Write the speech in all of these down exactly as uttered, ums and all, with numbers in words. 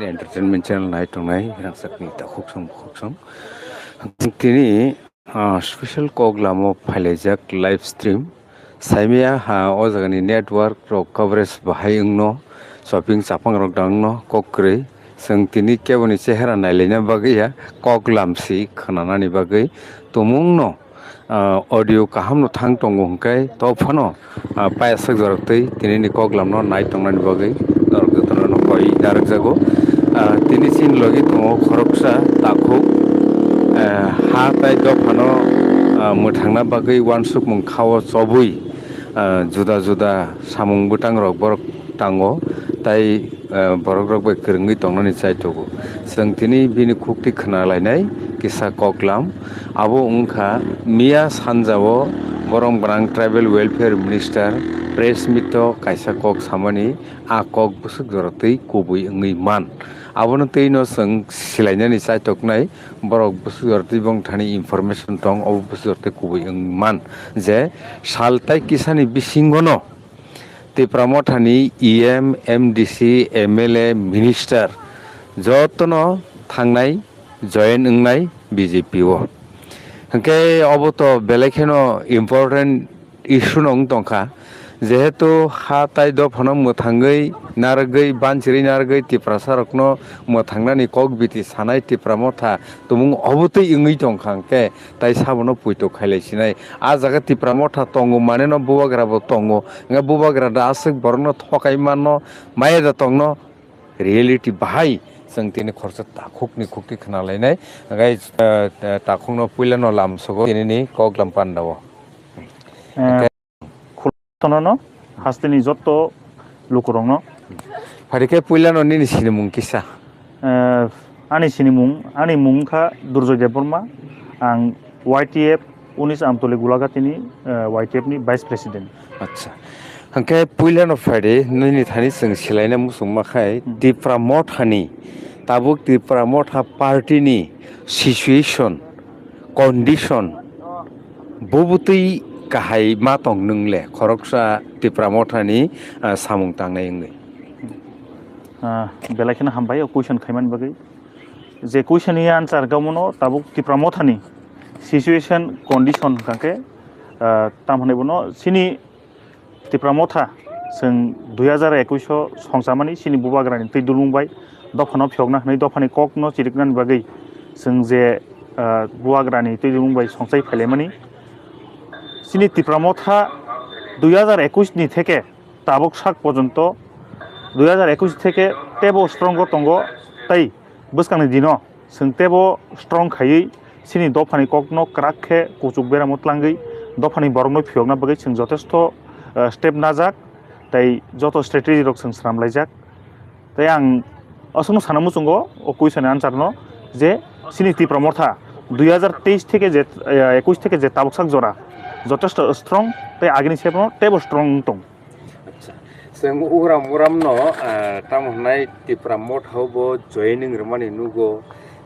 Entertainment channel nai tongnai rangchakni takhuk song bukhuk song. Tini, ah, special kok lamo phailaijak live stream. Saimaya ha o jagani network rok coverage bahai wngno, shopping chapang rok dangno kok kwrwi. Chwng tini keboni chehera nailaina bagwi ya kok lamsi khwnanani bagwi tumungno, ah, audio kaham no thang tongo hwnkhe to phano, ah, payasajak jorok twi tinini kok lamno nai tongnani bagwi norok jotono no koi narwkjago. Ah, tini chini logi tongo khoroksa takhuk, ah, ha tai dophano, ah, mwthangna bagwi uansukmung khao chobwi, ah, juda juda samung bwtang rok borok tango tai, ah, borok rok bai kwrwngwi tongnani chaitogo. Chwng tini bini khukti khwnalainai kisa koklam. Abo wngkha miya sanjao borok bwrang Tribal Welfare Minister press meet o kaisa kok samani, a kok bwswk jora twi kubui wngwi man. Abono twi no chwng silainani chaitoknai borok bwswk jora twi bong thani information tong, obo bwswk jora twi kubui wngwi man je sal tai kisani bisingo no Tipra Mothani E M, M D C, M L A, minister jotono thangnai, join wngnai B J P o. Hwnkhe obo to belai kheno important issue no wng tongkha, jehetu ha tai dophano mwthangwi narwgwi, banchirwi narwgwi Tiprasa rokno mwthangnani kok biti sanai Tipra Motha tumung obo twi wngwi tongkha, hwnkhe tai sabono poito khailai sinai. A jaga Tipra Motha tongo, maneno bubagra bo tongo. Hwnkhe bubagra da aswk borokno thokai manno, maya da tongno, reality bahai chwng tini khoroksa takhukni khukti khwnalainai. Hwnkhe, eh, eh, takhukno puilano lamsogo tinini koklam pandao. Eh, Hwnkhe khulumsonono hasteni jotto lukurokno. Phai khe puilano nini sinimung kisa? Eh, ani sinimung, ani mung wngkha Durjoy Debbarma, ang Y T F unis Amtoli Gulagatini, eh, Y T F ni Vice President. Acha. Hwnkhe puilano phaidi nini thani chwng silaina muchungma khai Hmm. Tipra Mothani, tabuk Tipra Motha party ni situation, condition, bubutwi kahai ma tong nwngle khoroksa Tipra Mothani, ah, samung tangnai wngwi. Ah, belai kheno hambai o question khaimani bagwi. Je question ni answer gamono tabuk Tipra Mothani situation condition hwnkhe, ah, tam hwnwi bono chini Tipra Motha chwng dui hajar ekush o songchamani chini bubagrani twi dulmung bai dophano phiyokna hwnwi dophani kokno chiriknani bagwi chwng je, ah, bubagrani twi dulmung bai songchai phailaimani. Chini Tipra Motha dui hajar ekush ni theke tabuk sak porjonto dui hajar ekush theke tebo strong o tongo tei bwskangni dino chwng tebo strong khaiwi chini dophani kokno kwrak khe kuchuk beramo tlangwi dophani borokno phiyokna bagwi chwng jotesto, eh, step najak tei joto strategy rok chwng swnam laijak. Tei ang aswkno sana muchungo o question ni answer no je chini Tipra Motha dui hajar teis theke je, eh, ekush theke je tabuk sak jora jotesto strong tei agini sepno tebo strong wng tong. Acha. Chwng ugram ugram no, ah, tamo hwnai Tipra Motha o bo joining rwmani nugo.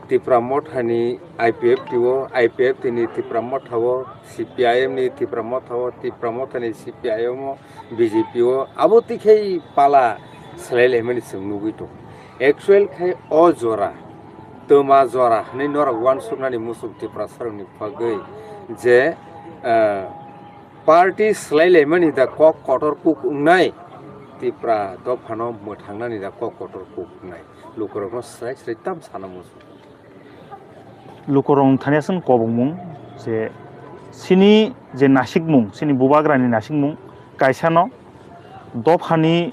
Tipra Motha ni I P F T o, I P F T ni Tipra Motha o, C P I M ni Tipra Motha o, Tipra Motha ni C P I M o, B J P o. Abo twi khai pala swlai laimani chwng nugwi tongo. Actual khai o jora, twma jora hwnwi norok uansuknani muchung Tiprasa rokni bagwi je, ah, party swlai laimani da kok kotor kuk wngnai, Tipra dophano mwthangnani da kok kotor kuk wngnai, lukurokno swrai swrai tam sana muchung. Lukurok thani aswk kobongmung je chini je nasikmung, chini bubagrani nasikmung kaisano dophani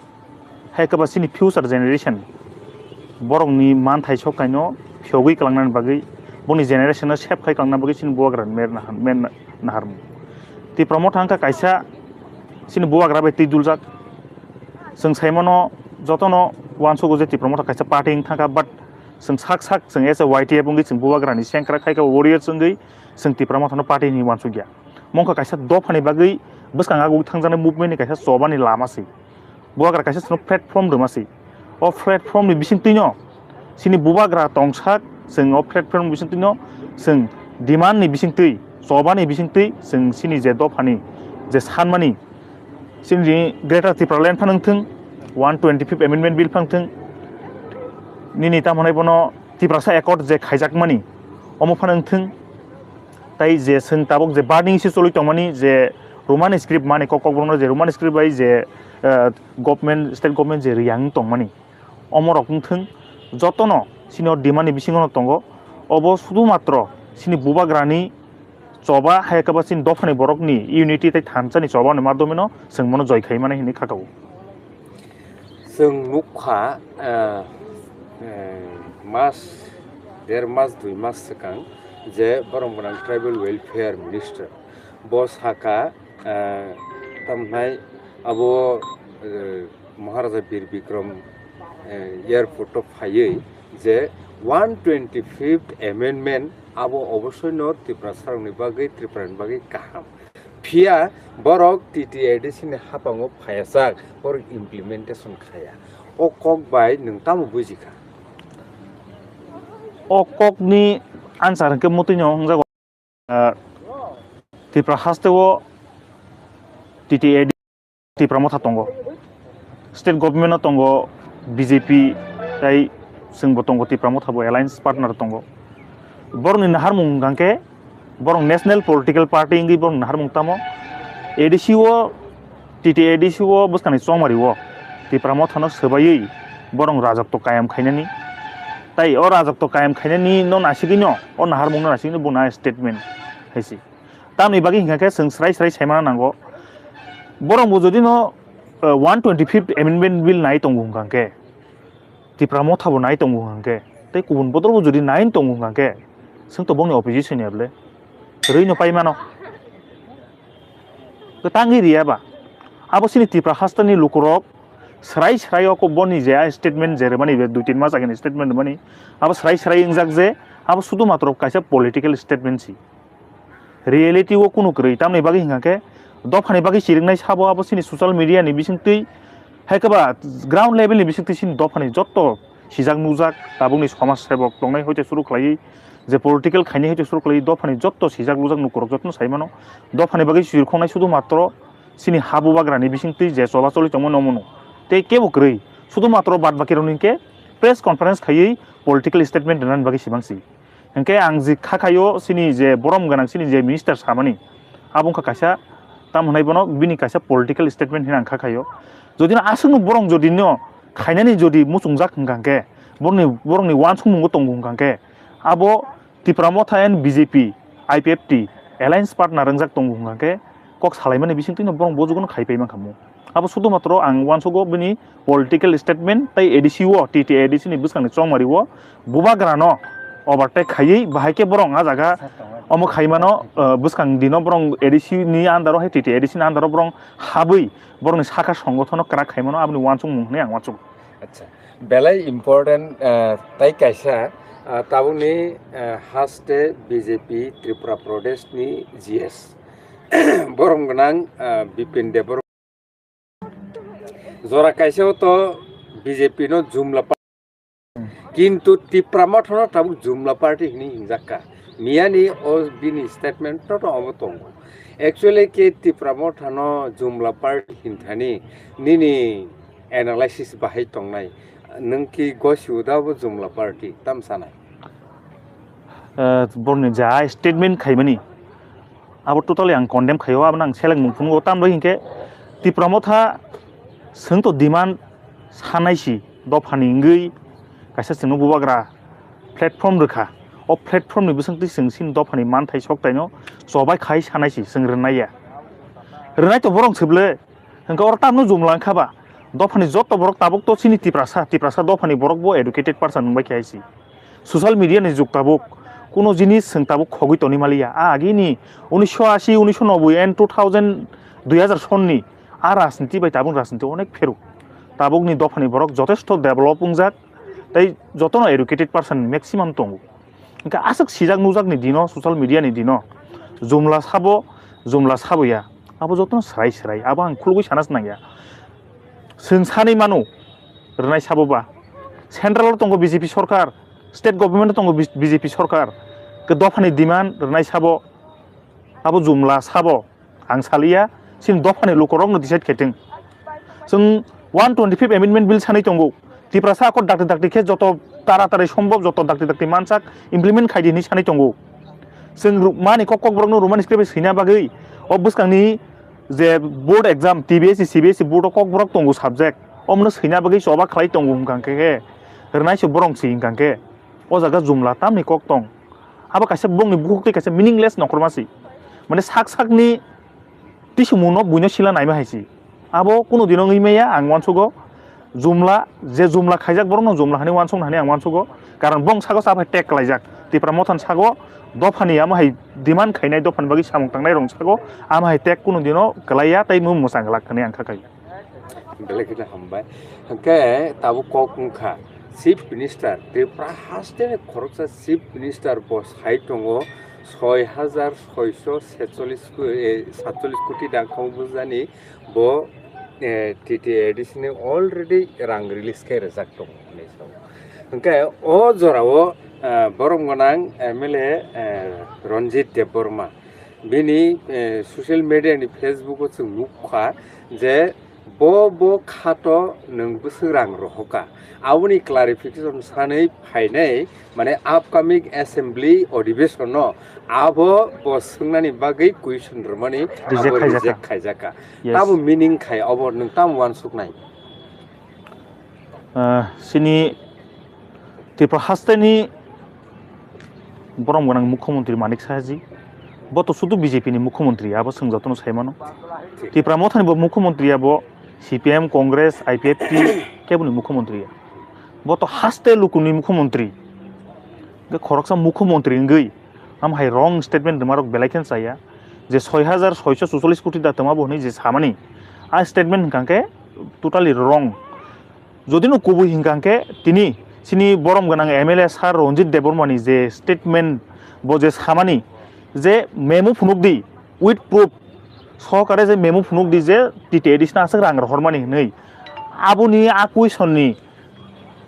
hai khe ba chini future generation borokni manthai sok kaino phiyogwi kwlangnani bagwi, boni generation no save khai kwlangna bagwi chini bubagra ni mer nahar, mer naharmung. Tipra Motha wngkha kaisa chini bubagra bai twi duljak. Chwng saimano jotono uansugo je Tipra Motha kaisa party wng thangkha, but chwng sak sak chwng as a Y T F wngwi chwng bubagrani sengkrak khai khe warriors wngwi chwng Tipra Mothano party hinwi uansukya. Mongkha kaisa dophani bagwi bwskang agwi thangjaknai movement ni kaisa chobani lama se. Bubagra kaisa chwngno platform rwma se. O platform ni bisingtwino chini bubagra tongsak, chwng o platform ni bisingtwino chwng demand ni bisingtwi, chobani bisingtwi chwng chini je dophani je sanmani, chini Greater Tipraland phano wngthwng, one twenty-fifth Amendment Bill phano wngthwng, Nini tamo hwnai bono Tiprasa Accord je khaijakmani, omo phano wngthwng. Tai je chwng tabuk je burning issue choli tongmani, je Roman script mani kok, kokborokno je Roman script bai je, eh, government, state government je riyang tongmani, omorok wngthwng, jotono chini o demand ni bisingo no tongo. Obo sudu matro chini bubagrani choba, hai khe ba chini dophani borokni unity tei thansa ni choba ni madhyome no chwng bono joi khai mani hinwi kha kha o. Chwng nukha, eh, eh, mas, der mas, dui mas swkang je borom gwnang Tribal Welfare Minister bo saka, eh, tamhai abo, eh, Maharaja Bir Bikram, eh, airport o phaiwi je one twenty fifth amendment abo obosoino Tiprasarokni bagwi, Tripurani bagwi kaham. Phiya borok T T A D C ni haphango phaiyasak, borok implementation khaya. O kok bai nwng tamo bujikha? O kokni answer hwnkhe mwtwino wngjago, ah, Tripura hasteo T T A D C Tipra Motha tongo, state government o tongo B J P, tai chwngbo tongo, Tipra Motha bo alliance partner tongo. Borokni naharmung hwnkha khe borok national political party wngwi borok naharmung tamo A D C o, T T A D C o bwskangni chongmari o Tipra Mothano swbaiwi borok rajak to kayam khainani. Tai o rajak to kayam khainani no nasigwino, o naharmung no nasigwino bo na statement hai se. Tamni bagwi hwnkha khe chwng srai srai saimana nango. Borok bo jodi no, eh, one twenty fifth amendment bill nai tongo hwnkha khe, Tipra Motha bo nai tongo hwnkha khe, tei kubun bodol bo jodi nai tongo hwnkha khe, chwng to bongni opposition ya bwle? Rwi no pai mano. Kwtangwi riya ba? Abo chini Tipra hasteni lukurok srai srai o ko boni je a statement je rwmani be dui tin mas agini statement rwmani, abo srai srai wngjak je abo sudu matro kaisa political statement si. Reality o kunu kwrwi, tamni bagwi hwnkha khe dophani bagwi chiriknai sabo abo chini social media ni bisingtwi, hai khe ba ground level ni bisingtwi chini dophani jotto sijak nujak tabukni somaj sebok tongnai hoite suru khlaiwi, je political khainai hoite suru khlaiwi, dophani jotto sijak nujak nukurok jotto sai mano. Dophani bagwi chirkhongnai sudu matro chini ha bubagrani bisingtwi je chola choli tongmani omono tei kebo kwrwi, sudu matro bad bakirokni hwnkhe press conference khaiwi political statement rwnani bagwi sibangsi. Hwnkhe ang je kha khaio chini je borom gwnang chini je minister samani, abo wngkha kaisa, tamo hwnai bono bini kaisa political statement hinwi ang kha khaio. Jodi no aswkno borok jodi no khainani jodi muchungjak hwnkha hwnkhe, borokni, borokni uansukmungo tongo hwnkha hwnkhe, abo Tipra Motha and B J P, I P F T alliance partner wngjak tongo hwnkha hwnkhe, kok salaimani bisingtwi no borok bo jugo no khai pai mankha mo. Abo sudu matro ang uansugo bini political statement tai A D C o, T T A D C ni bwskangni chongmari o bubagrano overtake khaiwi bahai khe borok a jaga omo khaimano, uh, bwskang dino borok A D C ni under o hai T T A D C ni under o borok habwi borokni sakha songothono kwrak khaimano aboni uansukmung hwnwi ang uansugo. Acha, belai important, uh, tai kaisa, uh, tabukni, uh, haste B J P Tripura Pradesh ni G S. Borom gwnang, uh, Bipin Debbarma. Jora kaisa o to B J P no jumla pa-, kintu Tipra Motha no tabuk jumla party hinwi hingjak kha. Miyani o bini statement to, to omo tongo. Actually khe Tipra Motha no jumla party hinthani nini analysis bahai tongnai. Nwng ki gosi uda bo jumla party tam sanai? Eh, borokni ja statement khaimani, abo totally ang condemn khaio, abono ang seleng mung phungo. Tambai hinkhe Tipra Motha chwng to demand sanai si, dophani wngwi kaisa chwngno bubagra platform rwkha. O platform ni bwswngtwi chwng chini dophani manthai soktaino chobai khai sanai si, chwng rwnai ya. Rwnai to borok swble. Hwnkhe oro tamno jumla wngkha ba? Dophani jotto borok tabuk to chini Tiprasa, Tiprasa dophani borok bo educated person wngbai khe hai si. Social media ni jug tabuk, kuno jinis chwng tabuk khogwi toni maliya. A agini unisho ashi, unisho noboi and two thousand, dui hazar sonni a rajniti bai tabuk rajniti onek pheruk. Tabukni dophani borok jotesto develop wngjak, tei jotono educated person maximum tongo. Hwnkhe aswk sijak nujakni dino, social media ni dino, jumla sabo, jumla sabo ya, abo jotono swrai swrai, abo ang khulugwi sana se nangya. Chwng sanwi mano, rwnai sabo ba. Central o tongo B J P sorkar, state government o tongo B J P sorkar, khe dophani demand rwnai sabo, abo jumla sabo. Ang saliya, chini dophani lukurokno decide khaithwng. Chwng one twenty fifth amendment bill sanwi tongo. Tiprasa kok dakti dakti khe joto tara tari sombhob joto dakti dakti mansak implement khai di hinwi sanwi tongo. Chwng ru-, mani kok kokborokno Roman script bai swina bagwi o bwskangni je board exam T B S C, C B S C board o kokborok tongo subject, omono swina bagwi choba khlai tongo hwnkha khe, rwnai se borong si hwnkha khe, o jaga jumla tamni kok tong. Abo kaisa bongni bukhuk tei kaisa meaningless nongkhorma si. Mane sak sakni tisumungno buino sila naima hai si. Abo kunu dino wngwi maya ang uansugo. Jumla, je jumla khaijak borokno jumla hani uansukna hani ang uansugo. Karon bong sago sa phai tag kwlaijak. Tipra Mothani sago dophani amo hai demand khainai dophani bagwi samung tangnai rong sago. Amo hai tag kunu dino kwlaiya tei mung mwchang glak hwnwi ang kha kai. Belai kheno hambai. Hwnkhe tabuk kok wngkha Chief Minister, Tripura hasteni khoroksa Chief Minister bo sai tongo soi hajar soiso setchollis ko-, eh, satchollis koti dangkhamo bujani bo, eh, T T A D C ni already rang release khe rijak tongo hinwi sao. Hwnkhe o jorao, eh, borom gwnang M L A, eh, Ranjit Debbarma bini, eh, social media ni Facebook o chwng nukha je bo, bo khato nwng bwswk rang rohoka. Aboni clarification sanwi phainai, mane upcoming assembly adhibeshon no abo bo swngnani bagwi question rwmani abo reject khaijaka. Reject khaijaka. Yes. Tamo meaning khai obo nwng tamo uansuknai? Ah, chini Tripura hasteni borom gwnang mukhyamantri Manik Sahaji, bo to sudu B J P ni mukhyamantri, abo swngjatano saimano. Tipra Mothani bo mukhyamantri ya, bo C P M, Congress, I P F T keboni mukhyamantri ya. Bo to haste lukuni mukhyamantri. Hwnkhe khoroksa mukhyamantri wngwi, am hai wrong statement rwmarok belai kheno chaya. Je soi hajar soiso suchollis koti da tongma bo hwnwi je samani, a statement hwnkha khe totally wrong. Jodi no kubui hwnkha khe tini chini borom gwnang M L A sir Ranjit Debbarma ni je statement bo je samani je memo phunuk di with proof sohokare je memo phunuk di je T T A D C no aswk rang rohormani hwnwi aboni a question ni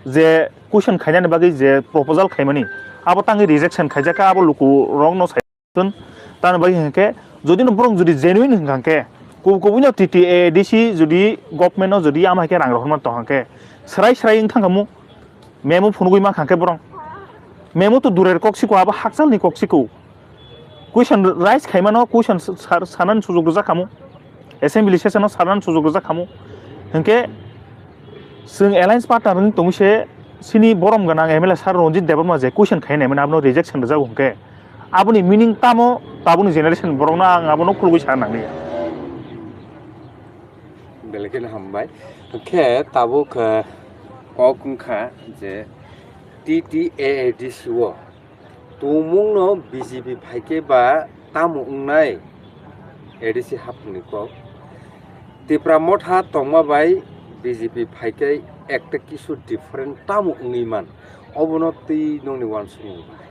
je question khainani bagwi je proposal khaimani abo tangwi rejection khaijak kha abo luku rok no sai. Tun, tamo bai hwnkhe, jodi no borok jodi genuine hwnkha khe, kub-, kubui no T T A D C jodi government no jodi ama hai khe rang rohorma tong hwnkhe, srai srai wng thang khamu, memo phunugwi ma kha khe borok. Memo to durer kok siko, abo hakchal ni kok siko. Question raise khaima no, question sa-, sa-, sanani sujok rwjak khamu. Assembly session o sanani sujok rwjak khamu. Hwnkhe, chwng alliance partner wng tongwi se, chini borom gwnang M L A sir Ranjit Debbarma je question khainai mani abono rejection rwjago hwnkhe, aboni meaning tamo tabukni generation borokno ang abono khulugwi sa nanglia. Belai kheno hambai. Khe tabuk, eh, kok wngkha je T T A A D C o tumungno B J P phaikhe ba tamo wngnai A D C haphangni kok. Tipra Motha tongma bai B J P phaikhe ekta kisu different tamo wngwi man. Obono twi nongni uansukmung bai.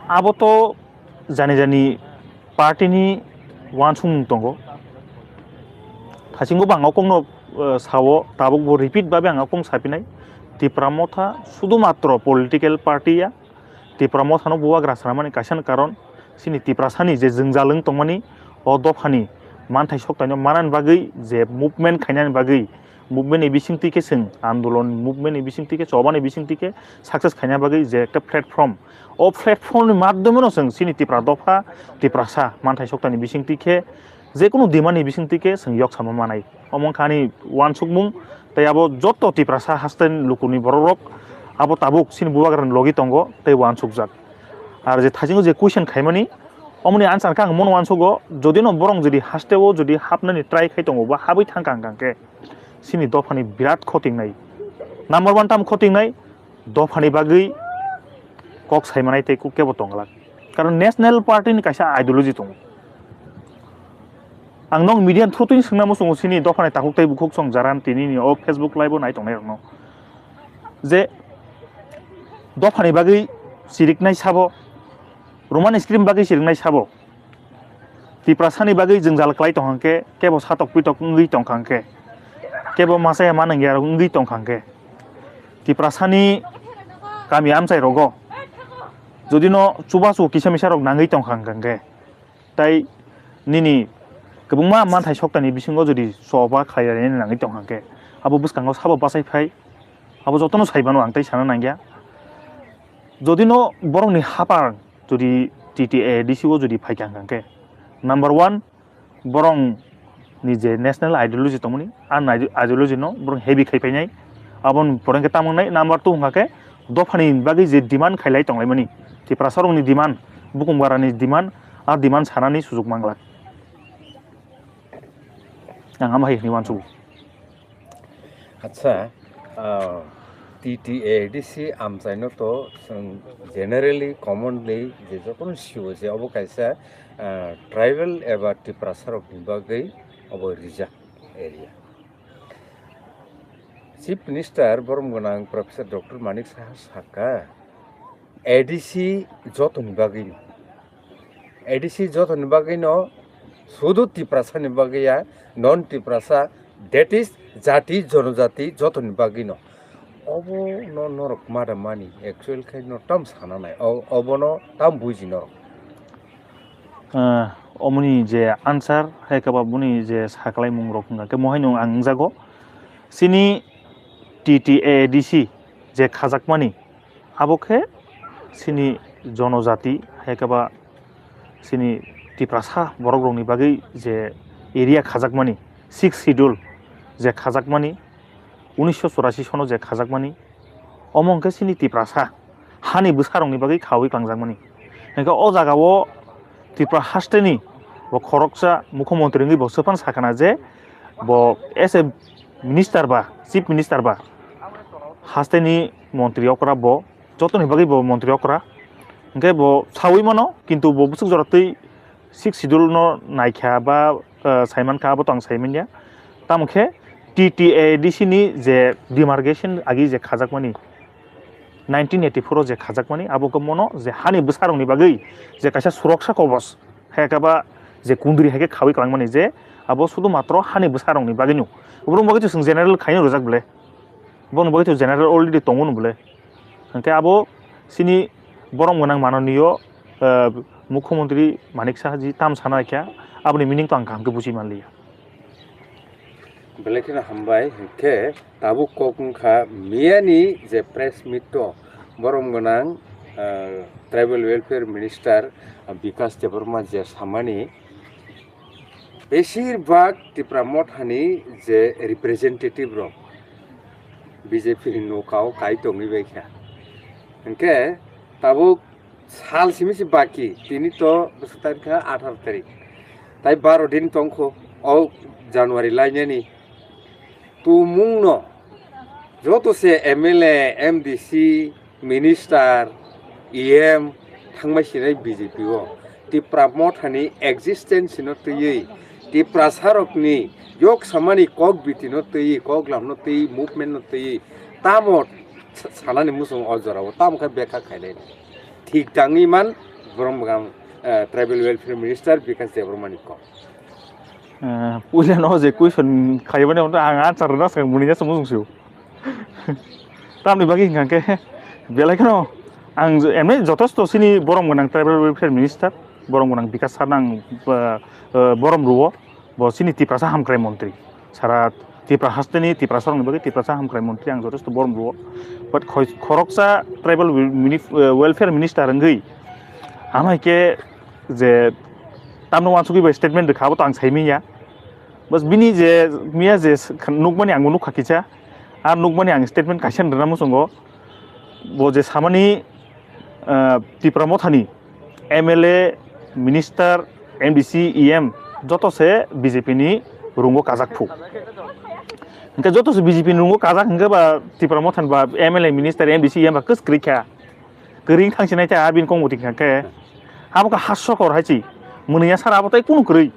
Abo to jani jani party ni uansukmung tongo. Thasingo bo ang o kokno, eh, sao, tabuk bo repeat babe ang o kok sapinai. Tipra Motha sudu matro political party ya. Tipra Mothano bubagra swnamani kaisa ni karon chini Tiprasani je jwngjal wng tongmani o dophani manthai soktaino manani bagwi je movement khainani bagwi movement ni bisingtwi khe chwng andolon movement ni bisingtwi khe chobani bisingtwi khe success khaina bagwi je ekta platform, o platform ni madhyome no chwng chini Tipra dopha, Tiprasa manthai soktaini bisingtwi khe jekunu demand ni bisingtwi khe chwng yok sama manai. Omo wngkha ani uansukmung tei abo joto Tiprasa haste lukuni borok rok abo tabuk chini bubagrani logi tongo tei uansukjak. Ar je thaisingo je question khaimani, omoni answer khe ang mono uansugo, jodi no borok jodi haste o jodi hapnani try khai tongo ba habwi thangkha hwnkha khe chini dophani birat khotingnai. Number one tamo khotingnai, dophani bagwi kok saimanai tei kok kebo tongglak. Karon national party ni kaisa ideology tongo. Ang nok media ni through twi swngna muchungo chini dophani takhuk tei bukhuk chwng jaran tini ni o Facebook live o nai tongnai rokno. Je dophani bagwi chiriknai sabo, Roman script bagwi chiriknai sabo, Tiprasani bagwi jwngjal kwlai tong hwnkhe, kebo satok pitok wngwi tong kha hwnkhe, kebo machaya manwngya rok wngwi tong kha hwnkhe, Tiprasani kami amchai rogo jodi no chubachu kisa misa rok nangwi tong kha hwnkhe, tai nini kwbangma manthai soktaini bisingo jodi choba khlai nangwi tong kha hwnkhe, abo bwskango sabo bachai phai, abo jotono sai mano ang tei sana nangya. Jodi no borokni hapar jodi T T A D C o jodi phaikha hwnkha khe, number one, borok ni je national ideology tongmani, a nai-, ideology no borok heavy khai painai, aboni pore hwnkhe tamo wngnai, number two hwnkha khe dophani bagwi je demand khailai tonglaimani, Tiprasa rokni demand, bukum barani demand, a demand sanani sujuk manglak. Ang ama hai hwnwi uansugo. Acha, ah, T T A D C amchaino to chwng generally, commonly je jotono sio je obo kaisa, ah, tribal eba Tiprasa rokni bagwi obo rijak area. Chief Minister borom gwnang Professor Doctor Manik Saha sakha, A D C jotoni bagwi no. A D C jotoni bagwi no, sudu Tiprasa ni bagwi ya, non Tiprasa, that is jati, jonojati jotoni bagwi no. Obo no norok mada mani, actual khai no tam sana nai, o-, obo no tam buji norok. Ah, omoni je answer, hai khe ba boni je saklaimung rok hwnka khe mohai nung ang wngjago. Chini T T A D C je khajakmani, abo khe chini jonojati, hai khe ba chini Tiprasa borok rokni bagwi je area khajakmani, sixth schedule je khajakmani, unisho churasi sono je khajakmani, omo hwnkhe chini Tiprasa hani bwsarokni bagwi khaui klangjakmani. Hwnkhe o jagao Tripura hasteni bo khoroksa mukhyamantri wngwi bo swphang sakana je bo as a minister ba, chief minister ba, hasteni montri okra bo, jotoni bagwi bo montri okra. Hwnkhe bo saui mano, kintu bo bwswk jora twi sixth schedule no naikha ba, ah, saimankha, abo to ang saimanya. Tamo khe T T A D C ni je demarcation agi je khajakmani, nineteen eighty-four o je khajakmani, abo khe mono je hani bwsarokni bagwi je kaisa suroksa kobos, hai khe ba je kundri hai khe khaui klangmani je abo sudu matro hani bwsarokni bagwino. Oborok bagwi to chwng general khaino rwjak bwle. Bono bagwi to general already tongo no bwle. Hwnkhe abo chini borom gwnang mananiyo, eh, mukhyamantri Manik Saha ji tam sana kha, aboni meaning to ang kaham khe buji manliya. Belai kheno hambai, hwnkhe tabuk kok wngkha miyani je press meet o borom gwnang, eh, tribal welfare minister, eh, Bikas Debbarma je samani, besir bak Tipra Mothani je representative rok B J P ni nokao kai tongwi bai kha. Hwnkhe tabuk sal simi se baki, tini to bwswk tarikh kha atharo tarikh. Tai baro din tongkho o January lainani. Tumungno joto se M L A, M D C, minister, E M thangbai sinai B J P o. Tipra Mothani existence no twiwi, Tiprasarokni yok samani kok biti no twiwi, kok lam no twiwi, movement no twiwi, tamo sa-, sanani muchung o jorao tamo khe bekha khainai. Thik tangwi man borom bwkang, eh, tribal welfare minister Bikas Debbarmani kok. Eh, puila no je question khaimani, ang answer rwna swkang, muni jasa muchung sio. Tamni bagwi hwnkha khe belai kheno ang je, emni jotosto chini borom gwnang tribal welfare minister, borom gwnang Bikas sir no ang, eh, eh, borom rwo, bo chini Tiprasa hamkrai montri. Sara Tipra hasteni Tiprasarokni bagwi Tiprasa hamkrai montri ang jotosto borom rwo. But khoi-, khoroksa tribal wel-, mini-, eh, welfare minister wngwi, amai khe je tamno uansugwi bai statement rwkha, abo to ang saimanya. Bas bini je miya je s-, nukmani angbo nukha kisa, ar nukmani ang statement kaisa rwna muchungo. Bo je samani, ah, Tipra Mothani M L A, minister, M D C, E M joto se B J P ni rungo kajak phu. Hwnkhe joto se B J P ni rungo kajak hwnkhe ba Tipra Mothani ba M L A, minister, M D C, E M ba kwskwrwi kha. Kwrwi thangsinai khe abini kongmoti hwnkha khe. Abo khe harsokor hai se. Mwnwi ya sara abo tai kunu kwrwi.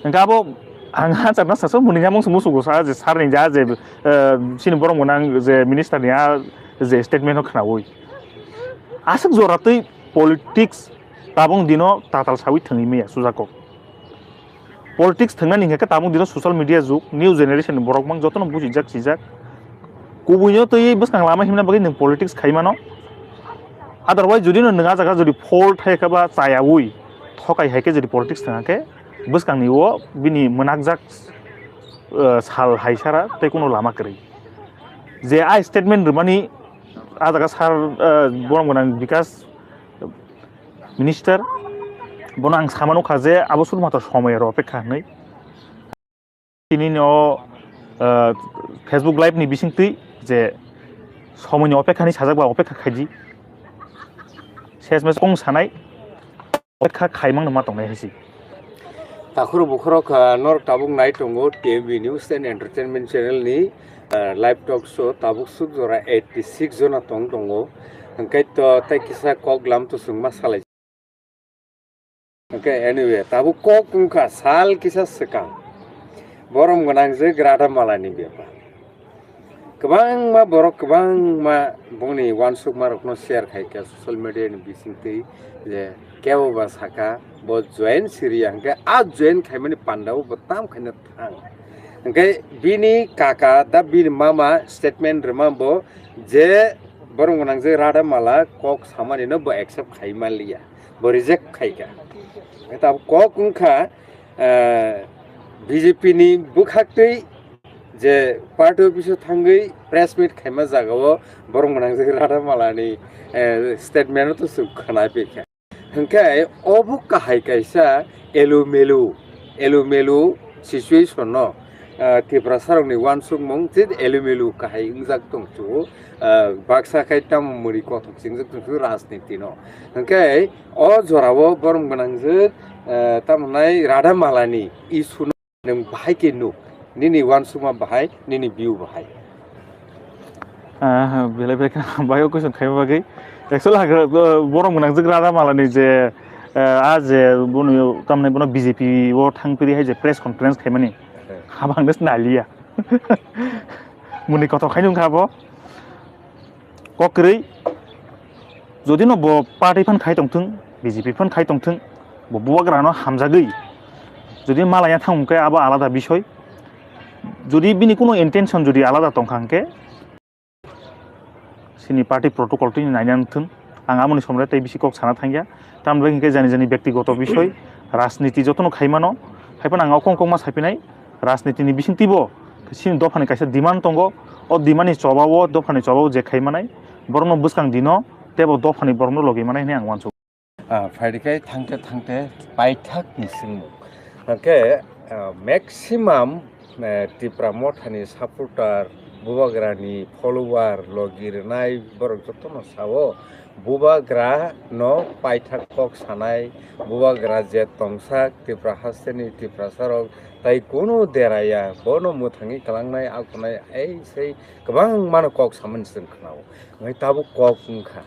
Hingke abo ang ha chakna saso muni nyamung se musugo sa je sir ni ja je, eh, chini borok mwnang je minister ni a je statement o khnaui. Aswk jora twi politics tabung dino tatal saui thwngwi maya sujako. Politics thwngnani hingke tabung dino social media jug, new generation ni borok mang jotono bujijak sijak. Kubuino twi bwskang lama himna bagwi nwng politics khai mano. Otherwise, jodi no nwng a jaga jodi fault hai khe ba chayaui thokai hai khe jodi politics thwng khe, Bwskangni o bini mwnakjak, eh, sal hai sara tei kuno lama kwrwi. Je a statement rwmani a jaga sar, eh, borom gwnang Bikas Minister, bono ang sama nukha je abo sudhumatro somoyar opekha hinwi. Tini no, eh, Facebook Live ni bisingtwi je somoyni opekha hinwi sajak ba opekha khaidi. Ses mes kong sanai. Kha khaimang no ma tongnai hai se. Takhurok bukhurok, ah, norok tabuk nai tongo T M V News and Entertainment Channel ni, ah, live talk show, tabuk suk jora eighty six jona tong tongo. Hwnkhe to tei kisa kok lam to chwng ma salai. Hwnkhe anyway, tabuk kok wngkha sal kisa swkang. Borom gwnang je Grada Malani bepar. Kwbangma borok, kwbangma bongni uansukmarokno share khai kha social media ni bisingtwi, je kebo ba saka bo join siriya, hwnkhe a join khaimani pandao bo tam khaina thang. Hwnkhe bini kaka da bini mama statement rwma bo je borok gwnang je Radha Mala kok samani no bo accept khai manliya, bo reject khai kha. Hwnkhe tabuk kok wngkha, eh, B J P ni bwkhaktwi je party office o thangwi press meet khaima jagao borok gwnang je Radha Mala ni, eh, statement o to chwng khwna phaikha. Hwnkhe obo kahai kaisa elumelu, elumelu situation no, ah, Tiprasa rokni uansukmung je elumelu kahai wngjak tongsu, ah, baksa khai tamo mwrwi kothok chingjak tongsu rajniti no. Hwnkhe o jorao borom gwnangjak, ah, tamo nai Radha Malani issue no nwng bahai khe nuk, nini uansukma bahai, nini view bahai. Ah, belai belai kheno hambai o question khaima bagwi. Actually, hagra, uh, borom gwnangjak Radha Malani je, uh, a je bono, tamni bono B J P o thang piri hai je press conference khaimani. Hmm. Habang des naliya. Muni kotor khai nung kha bo. Kok kwrwi, jodi no bo party phan khai tongthung, B J P phan khai tongthung, bo bubagra no hamjagwi jodi malaya thang hwnkhe abo alada bisoi. Jodi bini kuno intention jodi alada tongkha hwnkhe, sini party protocol twi naina wngthung. Ang amoni somre tei bisi kok sana thangya. Tamni bagwi hwnkhe jani jani byaktigoto bisoi, rajniti jotono khaimano. Haiphano ang o kong kongma saiphinai, rajnitini bisingtwibo sini dophani kaisa demand tongo. O demandni chobao, dophani chobao je khaimanai, borokno bwskang dino, teibo dophani borokno logi manai hwnwi ang uansukha. Ah, phaidi khe thangte thangte paithakni swngmung. Hwnkhe, ah, maximum, eh, Tipra Mothani supporter, bubagrani follower, logi rwnai borok jotono sao, bubagra no paithak kok sanai, bubagra je tongsak Tipra hasteni Tiprasarok tai kunu deraya, bono mwthangwi kwlangnai, akhunai, ei sei kwbangmano kok samani chwng khnao. Hwnkhe tabuk kok wngkha.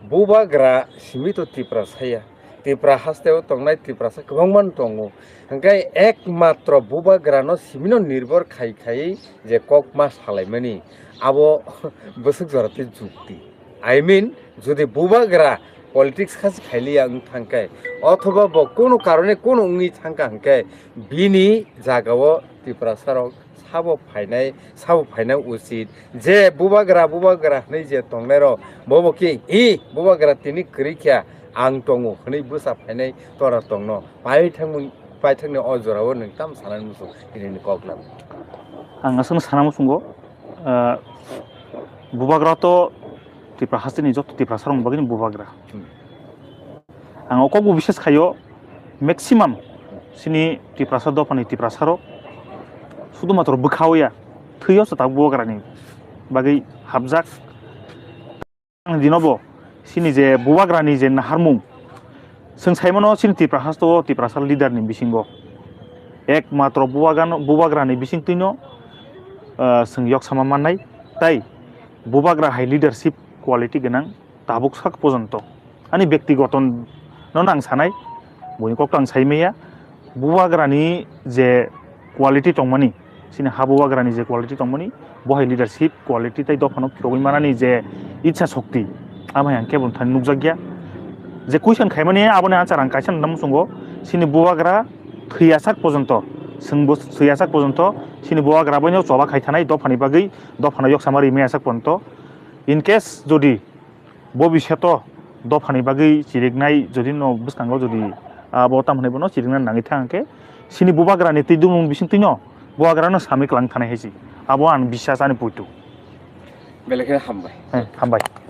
Bubagra simi to Tiprasa ya. Tipra hasteo tongnai Tiprasa kwbangma no tongo. Hwnkhe ekmatro bubagrano simino nirbor khai khai je kok ma salaimani, abo bwswk jora tei jukti. I mean, jodi bubagra politics kha se khailiya wng thangkhe, othoba bo kunu karone kunu wngwi thangkha hwnkhe, bini jagao Tiprasarok sabo phainai, sabo phainai uchit. Je bubagra, bubagra hwnwi je tongnairok, bobo khe, "Hi, bubagra tini kwrwi kha, ang tongo," hwnwi bwsa phainai tora tongno. Paithakmung, paithakni o jorao nwng tamo sanani muchung, tinini kok lang. Ang aswkno sana muchungo, ah, bubagra to Tipra hasteni joto Tiprasarokni bagwino bubagra. Hmm. Ang o kokbo bises khaio, maximum sini Tiprasa dophani Tiprasarok sudhumatro bwkha oya, thwio se tabuk bubagrani bagwi hapjak. Ang dinobo sini je bubagrani je naharmung, chwng saimano sini Tipra hasteo Tiprasa leaderni bisingo ekmatro bubagan-, bubagrani bisingtwino, ah, chwng yoksama mannai, tai bubagra hai leadership quality gwnang. Tabuk sak pojonto ani byaktigoto no nang sanai, buini kok ang sai maya, bubagrani je quality tongmani, sini ha bubagrani je quality tongmani, bo hai leadership quality tai dophano phirogwi manani je itsa shokti, amo hai ang kebo thani nukjakya. Je question khaimani aboni answer ang kaisa nang muchungo, sini bubagra thwiyasak pojonto, chwngbo thwiyasak pojonto sini bubagra boino choba khai thanai dophani bagwi, dophano yoksama ri mayasak pojonto. In case jodi bobisyoto dophani bagwi chiriknai jodi no bwskango jodi abo tamo hwnwi bono chirikna nangwi thang khe, Sini bubagrani twi dumung bising twino bubagrano samwi klang thanai hai si. Abo ang bisas ani puitu. Belai khe hambai. Eh, hambai.